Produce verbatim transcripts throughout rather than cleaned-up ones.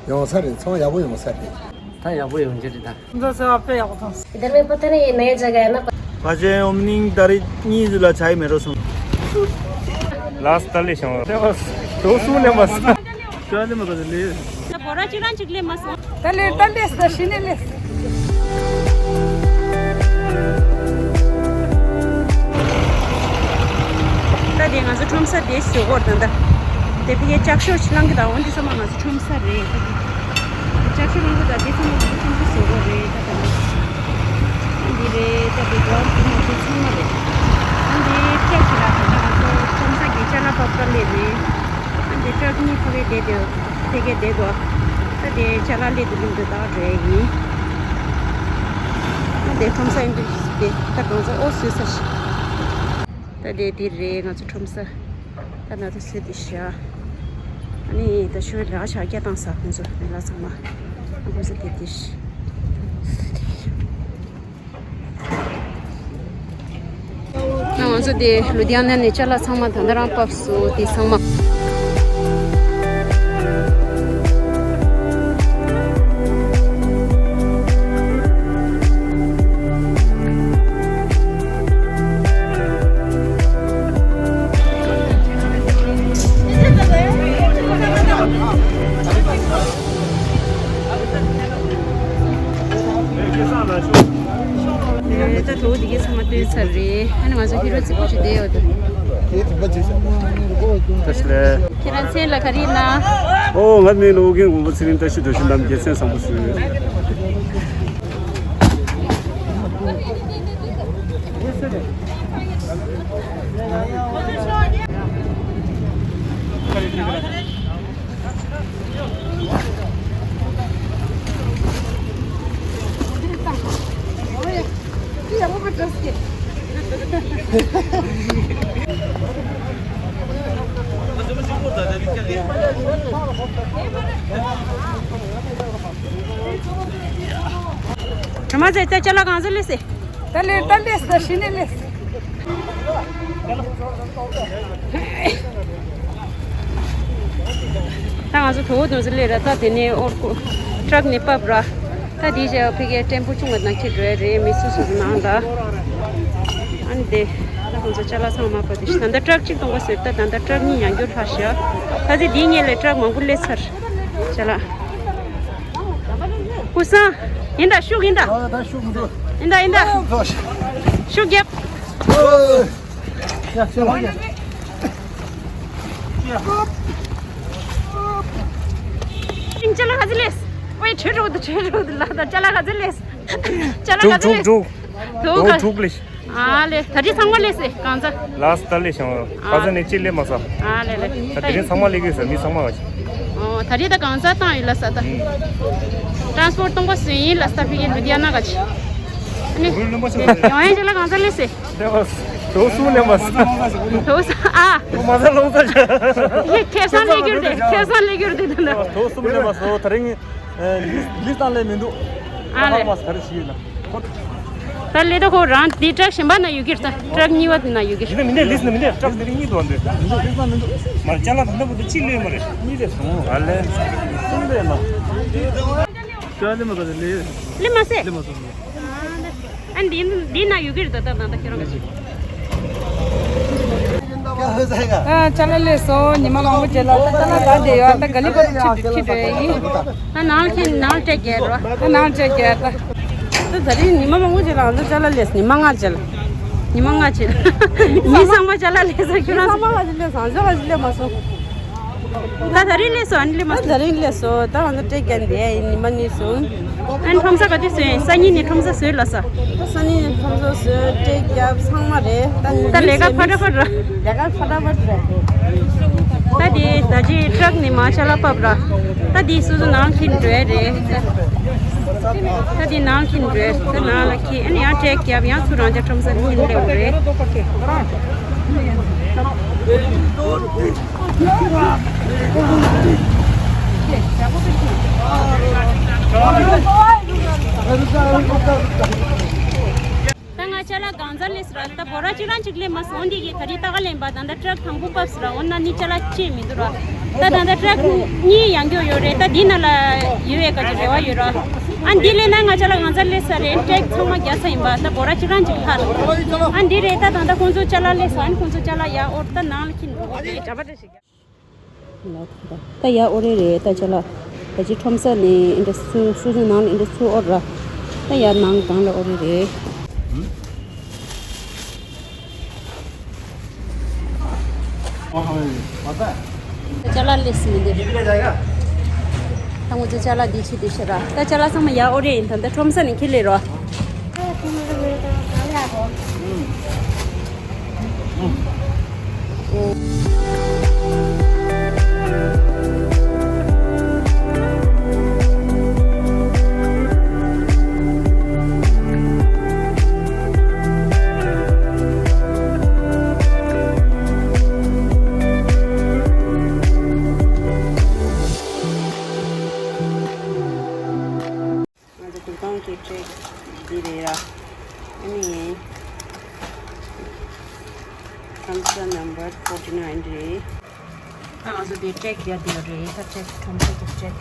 ཡོང་ས་རེད། ཚོང་ཡག་པོ་ཡོང་ས་རེད། ད་ཡག་པོ་ཡོང་རྒྱུ་རེད་ད། तुमचा सेवा पे यार तुम इधर में पता नहीं ये नया जगह है ना। पाजे ओमनिंग तारिक नी जुला चाय मेरो सुन। लास्ट तले शो। दोस्तों ने मस्त। क्या ले मत ले। बोरा चिकन चिकले मस्त। तले तले से शिने ले। ད་དེ་ང་ཚོ་ཁྲོམ་ས་དེ་ཟེར་གོ་ད་ད། དེ་ཕ་གི་ལྕགས་ཤོག་ཆི་ལང་གི་ད་འོན་ཏེ་ས་མ་ང་ཚོ་ཁྲོམ་ས་རེད། ལྕགས་ཤོག་ལང་གི་ད་དེ་ས་མ་ང་ཚོ་ཁྲོམ་ས་ཟེར་གོ་རེད་ད་ད། འདི་རེད་ད་དེ་གོ་ང་ཚོ་ཚང་མ་རེད། ཨ་འདི་ལྕགས་ཤོག་ལ་ད་ང་ཚོ་ཁྲོམ་ས་གི་ཅ་ལག་ཕབ་པ་ལས་རེད། ཨ་འདི་ཊག་གཉིས་ཕ་གི་དེ་དེ། དེ་གའི་བསྡད་འདུག་ད་དེ་ཅ་ལག་སླེབས་འདུག་ལུང་དུ་ད་རེད་ཡིན། ད་དེ་ཁྲོམ་ས་ཡིན་དུས་དེ་ད་གང་ཚ་ཨོ་བཟོས་ས་ཞིག་ད་དེ་དེ་རེད་ང་ཚོ་ཁྲོམ་ས། ད་ན་ད་བཟོས་དེ་ཤ། ཨ་ནི་ད་ཤོད་ལ་ཤ་རྒྱ་བཏང་ས་ཁོང་ཚོ་མི་ལ་ཚང་མ། ཁོང་ཚོ་དེ་དེ་ཤ། ང་ཚོ་དེ་ལུ་དྷི་ཡ་ན་ནས་ཅ་ལག་ཚང་མ་ད་ལྟ་རང་ཕབ་སོང་དེ་ཚང་མ། ད་དོ་འདི་གའི་ཚང་མ་བཏོན་ཚར་རེད། ཨ་ནི་ང་ཚོ་ཧི་རོ་རྩེ་པོ་ཅིག་བསྡད་ཡོད་དོ། ཁྱེད་ཐུག་པ་ཅིག་བྱ། བཀྲ་ཤིས་བདེ་ལེགས། ཁྱེད་རང་མཚན་ལ་ག་རེ་ཡིན་ན། ཨོ་ང་མིང་ལ་ཨོ་རྒྱན་དགོན་པ་ཚེ་རིང་བཀྲ་ཤིས་བདེ་ཆེན་རྣམས་རྒྱལ་མཚན་བཟང་པོ་ཞུ། གྲོ་མ་ཟེར་ཚེ་ཅ་ལག་གང་ཟིག་ལས་སྲིད། ད་ལས་ད་ལས་ད་ཤི་ནས་ལས། ད་ང་ཚོ་དོ་བོ་དོ་ཚོ་ལས་ར་ད་དེ་ནས་ཨོར་ཀུ་ཊག་ནས་ཕབ་ར། ད་དེའི་རྗེས་ཕ་གིའི་ཊེམ་པོ་ཆུང་བ་ནང་ཁྱེར་འགྲོ་ཡ་རེད་མི་སུ་སུ་གི་ནང་ལ། ཨ་ནི་དེ་ད་ཁོང་ཚོ་ཅ་ལག་ཚང་མ་ཕབ་དེ་ད་ལྟ་ཊག་གཅིག་གཏོང་ག་ཟེར་ད་ད་ལྟ་ཊག་གཉིས་ཡང་བསྐྱར་ལྷག་ཤག་ད་ཚེ་དེའི་སྔོན་ལས་ཊག་མང་པོ་སླེབས་ཚར། ཅ་ལག་ཀུ་སང་། ཡིན་ད་ཤུགས་ཡིན་ད། ཨ་ད་ཤུགས་མི་འདུག་ཡིན་ད་ཡིན་ད། ཨ་ཤུགས་རྒྱབ། ཨ་ཡ་ཤ་ལག་ཡ། ཅ་ལག་ག་ཚོད་སླེབས། ཝེ་ཁྲོད་འགྲོ་འདུག་ཁྲོད་འགྲོ་འདུག་ལ་ད་ཅ་ལག་ག་ཚོད་སླེབས། ཅ་ལག་ག་ཚོད་སླེབས། དྲུག་དྲུག་དྲུག་དྲུག་སླེབས། ཨ་ལེ་ད་ཅི་ཚང་མ་སླེབས་སེ་གང་ཚ། ལ་སི་ཊི་ལས་བྱུང་། ཁ་ས་ནས་ཅི་སླེབས་མ་ས། ཨ་ལེ་ལེ། ད་དེ་རིང་ཚང་མ་སླེབས་ཀྱི་ཟེར་མི་ཚང་མ་ག་ཅི། ཨོ་ད་རེས་ད་གང་ཚ་བཏང་ཡོད་ལ་ས་ད། ཊ་རན་སི་པོར་ཊི་གཏོང་པ་སུ་ཡིན་ལ་ས་ད་ཕི་གི་ལུ་དྷི་ཡ་ན་ག་ཅི། ཨ་ནི། ཡོང་ཡན་ཅི་ལ་གང་ཚ་སླེབས་སེ། དོ་གསུམ་ལས་མ་སོང་། དོ་ས་ཨ། དོ་མ་ས་ལོང་ས་ཆ། ཡེ་ཁེ་སང་ལས་གྱུར་ཏེ་ཁེ་སང་ལས་གྱུར་ཏེ་ད་ད། དོ་གསུམ་ལས་མ་སོང་ད་རིང་ལིས་ལིས་དང་ལས་མི་འདུག་ཨ་ལས། ཧ་མ་ས་ད་རིང་ཞིག་ཡིན་ན། ད་ལས་ད་ཁོ་རང་དེ་ཊག་གཞན་པ་ན་ཡོད་ཀྱི་རེད་ད། ཊག་གཉིས་པ་དེ་ན་ཡོད་ཀྱི་རེད། མི་འདི་ལིས་ནི་མི་འདི་ཊག་དེ་རིང་གཉིས་འདུག་འདི། མི་འདི་ལིས་ན་མི་འདུག་མ་ཅ་ལག་འདི་འདྲ་པོ་འདི་གཅིག་ལས་མ་རེད། གཉིས་རེད་སོང་ཨ་ལས། གསུམ་རེད་མ། ཅ་ལག་ལས་མ་ཟེར་ལས། ལས་མ་ཟེར། ལས་མ་ཟེར། ཨ་འདི་འདི་ན་ཡོད་ཀྱི་རེད་ད་ད་ད་ད་ཁྱེད་རང་ག་ཅི། ཨ་ཅ་ལག་སླེབས་སོང་། ཉི་མ་མང་པོ་རྗེས་ལ་ད་ཅ་ལག་ད་འདི་ཡོད་ད་ག་ལི་པ་ཁྱི་ཁྱི་འགྲོ་ཡིན། ད་ནང་ལ་ཁྱི་ནང་ལ་སྤྲད་རྒྱལ་རོ། ད་ནང་ལ་སྤྲད་རྒྱལ་ད། ད་ད་རིང་ཉི་མ་མང་པོ་རྗེས་ལ་ང་ཚོ་ཅ་ལག་སླེབས་ཉི་མ་ལྔ་རྗེས་ལ། ཉི་མ་ལྔ་རྗེས་ལ། མི་ཚང་མ་ཅ་ལག་སླེབས་སོང་ཁྱོད་རང་ཚོ། ཚང་མ་ང་ཚོ་སླེབས་སོང་ང་ཚོ་ང་ཚོ་སླེབས་མ་སོང་། ད་ད་རིང་སླེབས་སོང་ཨ་ནི་སླེབས་མ་སོང་། ད་ད་རིང་སླེབས་སོང་། ད་ང་ཚོ་སྤྲད་རྒྱལ་འདི་ཡིན་ཉི་མ་གཉིས་སོང་། ཨན་ཁྲོམ་ས་ག་དུས་སོང་ཡིན། སང་ཉིན་ནི་ཁྲོམ་ས་སོང་ལ་ས། སང་ཉིན་ནི་ཁྲོམ་ས་སོང་སྤྲད་རྒྱབ་ཚང་མ་རེད། ད་ད་ལས་ཀ་ཕ་ཏྲ་ཕ་ཏྲ། ལས་ཀ་ཕ་ཏྲ་ཕ་ཏྲ། ད་དེ་ད་ཅི་ཊག་ནི་མ་ཅ་ལག་ཕབ་ར། ད་དེ་སོ་སོ་ནང་ཁྱིམ་འགྲོ་ཡ་རེད། ད་དེ་ནང་ཁྱིམ་འགྲོ་ཡ་ད་ནང་ལ་ཁྱི་ཨ་ནི་ཡང་སྤྲད་རྒྱབ་ཡང་ཚུར་རང་ཅག་ཁྲོམ་ས་ཁྱིམ་སླེབས་རེད། ད་ང་ཅག་ ཅ་ལག་གང་ཚར་ལས་ར། ད་བོ་ར་གཅིག་རང་གཅིག་ལས་མ་སོང་འདི་གི་ད་རི་ད་ག་ལེན་པ་ད་ད་ཊྲག་དང་པོ་བབས་ར། འོ་ན་ནི་ཅ་ལག་ཅེས་མི་འདུག་ར། ད་ད་ད་ཊྲག་གཉིས་ཡང་འགྱོ་ཡོད་རེད། ད་འདི་ན་ལ་ཡོད་ཡོད་ག་ཅིག་རེ་བ་ཡོད་ར། ཨ་འདི་ལས་ན་ང་ཅ་ལག་གང་ཚར་ལས་ས་རེད། ཊྲག་ཚང་མ་རྒྱག་ས་ཡིན་པ། ད་བོ་ར་གཅིག་རང་གཅིག་ཕར། ཨ་འདི་རེད། ད་ད་ད་ཁོང་ཚོ་ཅ་ལག་ལས་ས་ཨ་ནི་ཁོང་ཚོ་ཅ་ལག་ཡ་ཨོར་ད་ནང་ལ་ཁྱིན་འགྲོ་གི་རེད། ད་ཡ་ཨོ་རེ་རེད། ད་ཅ་ལག་ད་ཅི་ཁྲོམ་ས་ནས་ཨིན་དྲ་སུ་སུ་སུ་ནང་ལ་ཨིན་དྲ་སུ་ཨོ་ར། ད་ཡ་ནང་གང་ལ་ཨོ་རེ་རེད། ད་ཅ་ལག་ལས་སུ་མི་འདུག་ད་ངོ་ཚོ་ཅ་ལག་འདི་ཆུ་འདི་ཤི་ར། ད་ཅ་ལག་ཚང་མ་ཡ་ཨོ་རེ་ཡིན། ད་ད་ཁྲོམ་ས་ནས་ཁྱེར་ལེ་རོ། ང་ཚོ་གུར་ཁང་གི་ཊྲེག་འདི་རེད་ཡ། ཨ་ནི་ཁྲོམ་ས་ནམ་བར་ཕོར་ཊི་ནའིན་རེད། ད་ང་ཚོ་འདི་ཊྲེག་རྒྱག་འདི་རེད། ད་ཊྲེག་ཁྲོམ་ས་གི་ཊྲེག་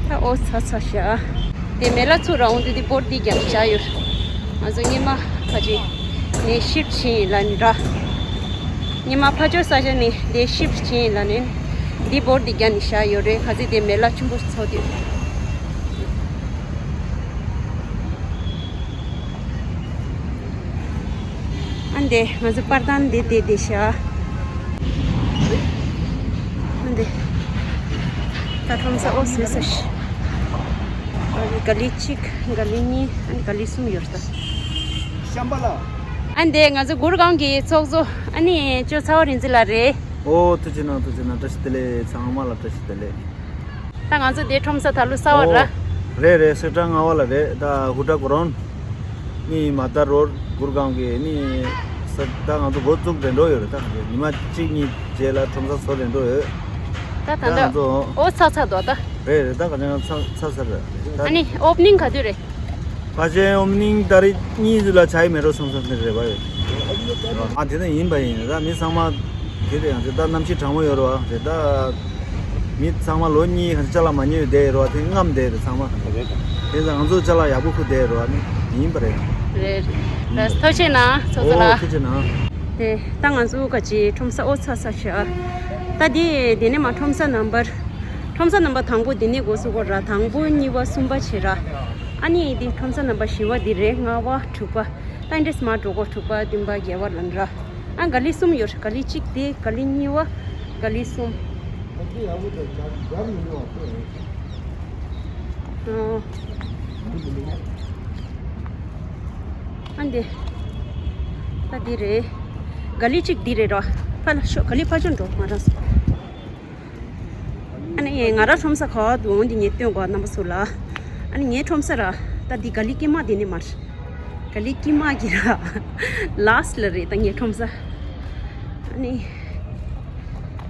ད་ཨོ་ཚ་ཚ་ཤ། དེ་མེ་ལ་ཚུར་ར་འོང་དུས་དེ་བོར་འདི་རྒྱབ་བྱ་ཡོད། ང་ཚོ་སྔོན་མ་ཁ་ཅིག་ནས་ཤིབ་ཕྱིན་ལ་ནི་ར། སྔོན་མ་ཕ་ཇོ་ས་ཆ་ནས་དེ་ཤིབ་ཕྱིན་ལ་ནི། འདི་བོར་འདི་རྒྱབ་ནས་བཞག་ཡོད་རེད། ཁ་ཚིག་དེ་མེ་ལ་ཆེན་པོ་ཚོ་དུས། ཨ་འདི་ང་ཚོ་པར་ཐང་འདི་བསྡད་བསྡད་ཤག་ཨ་འདི་ད་ཁྲོམ་ས་ཨོ་བཟོས་ས་ཤི། ཨ་ནི་ག་ལི་གཅིག་ག་ལི་གཉིས། ཨ་ནི་ག་ལི་གསུམ་ཡོད་ས། ཤམ་པ་ལ། ཨ་འདི་ང་ཚོ་གུར་ཁང་གི་ཚོགས་གཙོ་ཨ་ནི་ཅོ་ཚ་བ་རིན་ཚི་ལགས་རེད། ཨོ་ཐུགས་རྗེ་གནང་། ཐུགས་རྗེ་གནང་། བཀྲ་ཤིས་བདེ་ལེགས། ཚང་མ་ལ་བཀྲ་ཤིས་བདེ་ལེགས། ད་ང་ཚོ་དེ་ཁྲོམ་ས་ད་ལོ་གསར་བ་ར། ཨོ། རེད་རེད། སེ་ཀྲ་ལྔ་པ་ལ་རེད། ད་ཧུ་ཀྲ་གོ་རོན་ནི་མ་ད་རོར་གུར་ཁང་གི་ནི་ས་ད་ང་ཚོ་འགོ་བཙུགས་རན་འགྲོ་ཡོད་རེད། ད་ཉི་མ་གཅིག་གཉིས་རྗེས་ལ་ཁྲོམ་ས་བཟོ་རན་འགྲོ་ཡོད། ད་ད་ད་ང་ད་ཚོ་ཨོ་ཚ་ཚ་དོ་ད། རེད་རེད། ད་ག་ཅང་ཚ་ཚ་ཚ་རེད་ད། ཨ་ནི་ཨོ་པ་ནིང་ག་དུས་རེད། ཕལ་ཆེར་ཨོ་པ་ནིང་ཏ་རིག་གཉིས་ལ་བྱ་ཡི་མེད་འགྲོ་བསམ་བསམ་དེ་རེད་པ་ཡོད། ཨ་དེ་ན་ཡིན་པ་ཡིན། ད་མི་ཚང་མ་དེ་དེ་ཡང་དེ་ད་གནམ་གཤིས་གྲང་མོ་ཡོད་རེད་པ། དེ་ད་མི་ཚང་མ་ལོ་གཉིས་གང་ཅ་ལག་མ་ཉོས་བསྡད་ཡོད་རེད་པ། དེ་རྔམ་བསྡད་རེད་ཚང་མ། དེ་ཚོ་ང་ཚོ་ཅ་ལག་ཡག་པོ་ཁུར་བསྡད་ཡོད་རེད་པ། ནི་ཡིན་པ་རེད། རེད་རེད། ཐུགས་རྗེ་གནང་ཚོགས་གཙོ་ལགས། ཨོ་ཐུགས་རྗེ་གནང་། དེ་ད་ང་ཚོ་ག་ཅི་ཁྲོམ་ས་ཨོ་ཚ་ཚ་ཤ། ད་དེ་དེ་ནས་མ་ཁྲོམ་ས་ནམ་བར་ཁྲོམ་ས་ནམ་བར་དང་པོ་དེ་ནས་འགོ་ཚུགས་གོ་ར། དང་པོ་གཉིས་པ་གསུམ་པ་བྱེད་ར། ཨ་ནི་འདི་ཁྲོམ་ས་ནམ་བར་བཞི་པ་འདི་རེད། ལྔ་པ་དྲུག་པ། ད་འདྲེས་མ་འགྲོ་གོ་དྲུག་པ་བདུན་པ་བརྒྱད་པ་ལ་འདྲ། ཨ་ག་ལི་གསུམ་ཡོད། ག་ལི་གཅིག་དེ་ག་ལི་གཉིས་པ་ག་ལི་གསུམ། ཨ་འདི་ད་འདི་རེད། ག་ལི་གཅིག་འདི་རེད་ར། ཕ་ལ་ཤོག་ག་ལི་ཕ་ཆོ་འགྲོ་ང་རང་སོ། ཨ་ནི་ང་རང་ཁྲོམ་ས་ག་བ་འདུག་འོང་དེ་ངས་སྟོན་གོ་རྣམ་པ་ཚོ་ལ། ཨ་ནི་ངའི་ཁྲོམ་ས་ར་ད་འདི་ག་ལི་ཀི་མ་དེ་ནས་མར། ག་ལི་ཀི་མ་གི་ར་ལཱ་སི་ལ་རེད་ད་ངའི་ཁྲོམ་ས། ཨ་ནི་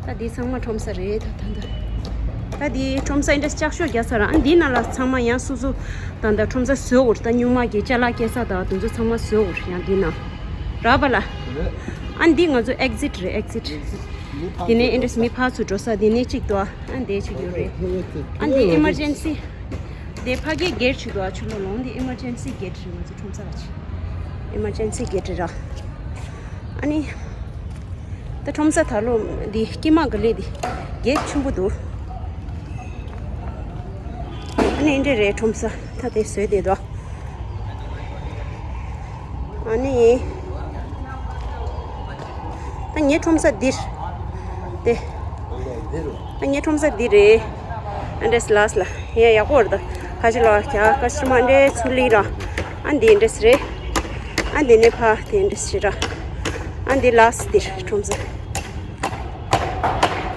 ད་འདི་ཚང་མ་ཁྲོམ་ས་རེད་ད་ད་ད། ད་འདི་ཁྲོམ་ས་ཨིན་དྲ་ལྕགས་ཤོག་རྒྱག་ས་ར། ཨ་འདི་ནང་ལ་ཚང་མ་ཡང་སོ་སོ་ད་ད་ཁྲོམ་ས་བཟོ་འོར། ད་སྨྱུག་མ་གི་ཅ་ལག་སྐྱེལ་ས་ད་དུང་ཚོ་ཚང་མ་བཟོ་འོར་ཡང་འདི་ནང་ར་བ་ལ། ཨ་འདི་ང་ཚོ་ཨེག་ཛིཊ་རེད་ཨེག་ཛིཊ། དེ་ནས་ཨེ་འདྲས་མི་ཕར་ཚུར་འགྲོ་ས་དེ་ནས་གཅིག་འདུག་ཨ་འདི་གཅིག་ཡོད་རེད། ཨ་འདི་ཨི་མར་ཇེན་སི་ དེ་ཕ་གིའི་གེ་ཊི་ཞིག་འདུག་ཨ། ཕྱི་ལོགས་ལོགས་འདི་ཨི་མར་ཇེན་སི་གེ་ཊི་རེད། ང་ཚོ་ཁྲོམ་ས་ལ་ཕྱིན། ཨི་མར་ཇེན་སི་གེ་ཊི་རེད་ར། ཨ་ནི། ད་ཁྲོམ་ས་ད་ལོ་འདི་དཀྱིལ་མ་གི་ལས་འདི་གེ་ཊི་ཆེན་པོ་འདུག་ཨ་ནི་འདི་རེད་ཁྲོམ་ས། ད་དེ་བཟོས་བསྡད་འདུག་ཨ་ནི། ད་ངའི་ཁྲོམ་ས་འདིར། དེ། ད་ངའི་ཁྲོམ་ས་འདི་རེད། ཨ་འདྲས་ལགས་ལ། ཡ་ཡག་པོ་རེད་ད། ཁ་ཆེ་ལ་ཁྱ་ཀ་སི་ཊ་མར་འདྲས་ཚུར་ལི་ར། ཨ་འདི་འདྲས་རེད། ཨ་འདི་ནས་ཕ་དེ་འདྲས་རེད་ར། ཨ་འདི་ལགས་འདིར་ཁྲོམ་ས།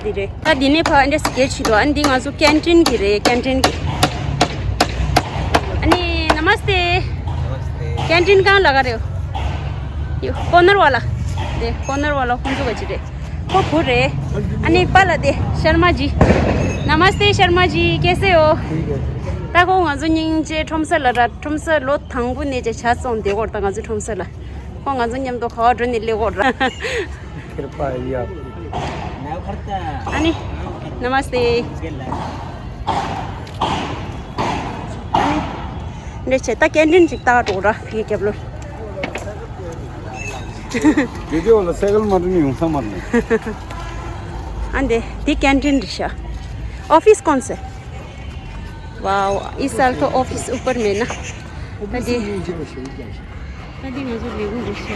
འདི་རེད། ད་འདི་ནས་ཕ་འདྲས་སི་གེ་ཊི་ཆེ་འདུག་ཨ་འདི་ང་ཚོ་ཀེན་ཊིན་གི་རེད། ཀེན་ཊིན་གི། ཨ་ནི་ནམ་སྟེ། ཀེན་ཊིན་གང་ལ་ག་རེ་ཡོད། ཡོད། ཀོ་ནར་ཝ་ལ། དེ་ཀོ་ནར་ཝ་ལ་ཁོང་ཚོ་ག་ཅི་རེད། ཁོ་བུ་རེད། ཨ་ནི་པཱ་ལགས་དེ་ཤར་མ་ཇི། ནམ་སྟེ་ཤར་མ་ཇི། ཀེ་སེ་ཧོ། ད་ཁོ་ང་ཚོ་སྙིང་རྗེ་ཁྲོམ་ས་ལ་ར། ཁྲོམ་ས་ལོ་དང་པོ་ནས་ཅིག་ཇ་བཙོང་བསྡད་ཡོད་རེད་ད་ང་ཚོ་ཁྲོམ་ས་ལ། ཁོ་ང་ཚོ་མཉམ་དུ་ག་པར་འགྲོ་ནས་སླེབས་ཡོད་རེད། ཁྱེར་པ་ཡ། ཨ་ནི། ནམ་སྟེ། ཨ་ནི། འདྲ་བྱས་ད་ཀེན་ཊིན་ཅིག་ལྟ་འགྲོ་ར་ཕའི་རྒྱབ་ལོགས། དེ་དེ་འོག་ལ་སའི་ཀལ་མ་འགྲོ་ནི་ཡོང་ས་མ་རེད། ཨ་འདི་འདི་ཀེན་ཊིན་རེད་ཤག་ཨོ་ཕིས་ཀོན་སེ། ཝའོ། ཨིས་ཨལ་ཐོ་ཨོ་ཕིས་ཨུ་པར་མེ་ན། ད་འདི། ད་འདི་ང་ཚོ་ལས་ཁུངས་རེད་ཤག་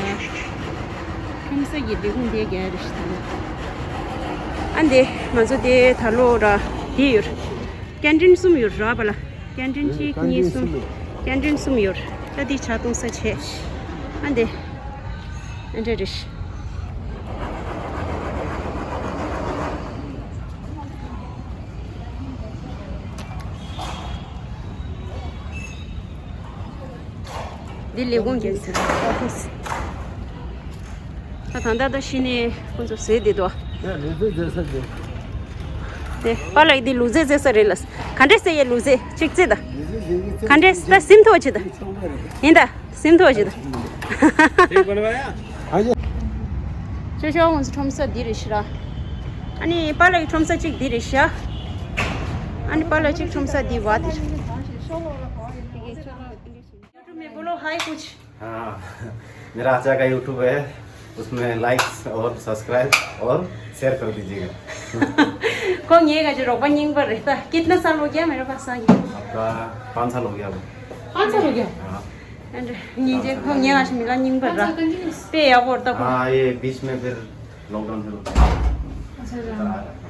ཁྲོམ་ས་ཀྱི་ལས་ཁུངས་དེ་རྒྱ་རེད་ཤག་ཨ་འདི་ང་ཚོ་དེ་ད་ལོ་ར་དེ་ཡོད། ཀེན་ཊིན་གསུམ་ཡོད་ར་པཱ་ལགས། ཀེན་ཊིན་གཅིག་གཉིས་གསུམ། ཀེན་ཊིན་གསུམ་ཡོད། ད་འདི་ཇ་བཏུང་ས་བྱས། ཨ་འདི། ཨ་འདྲ་རེད། འདི་ལས་ཁུངས་ཀྱི་ཨོ་ཕིས། ད་ད་ལྟ་ད་ཕྱི་ནས་ཁོང་ཚོ་ཟས་བསྡད་འདུག་ཡ་ལུས་རྩལ་རྩེ་ས་རེད། དེ་པཱ་ལགས་འདི་ལུས་རྩལ་རྩེ་ས་རེད་ལ། ག་འདྲས་རྩེ་ཡ་ལུས་རྩལ་གཅིག་རྩེ་ད། ལུས་རྩལ་རྩེ་གི་རྩེ། ག་འདྲས་ད་སིམ་ཐུབ་བྱེད་ད། ཡིན་ད། སིམ་ཐུབ་བྱེད་ད། ཨ་ཡ། ཅོ་ཅོ་ང་ཚོ་ཁྲོམ་ས་འདི་རེད་ཤག་ཨ་ནི་པཱ་ལགས་ཀྱི་ཁྲོམ་ས་གཅིག་འདི་རེད་ཤག་ཨ་ནི་པཱ་ལགས་གཅིག་ཁྲོམ་ས་འདི་བ་འདི་རེད། YouTube में बोलो हाय कुछ। हाँ, मेरा आचा का YouTube है, उसमें लाइक्स और सब्सक्राइब और शेयर कर दीजिएगा। ཁོ་ངའི་ག་ཅི་རོགས་པ་རྙིང་པ་རེད་ད། कितना साल हो गया मेरे पास आए? आपका पाँच साल हो गया अब। पाँच साल हो गया? हाँ। ཉིན་རྗེས་ཁོ་ངའི་ག་ཅི་མི་ལ་རྙིང་པ་ར། དཔེ་ཡག་པོ་རེད་ད་ཁོ། हाँ, ये बीच में फिर लॉकडाउन फिर। अच्छा, अच्छा।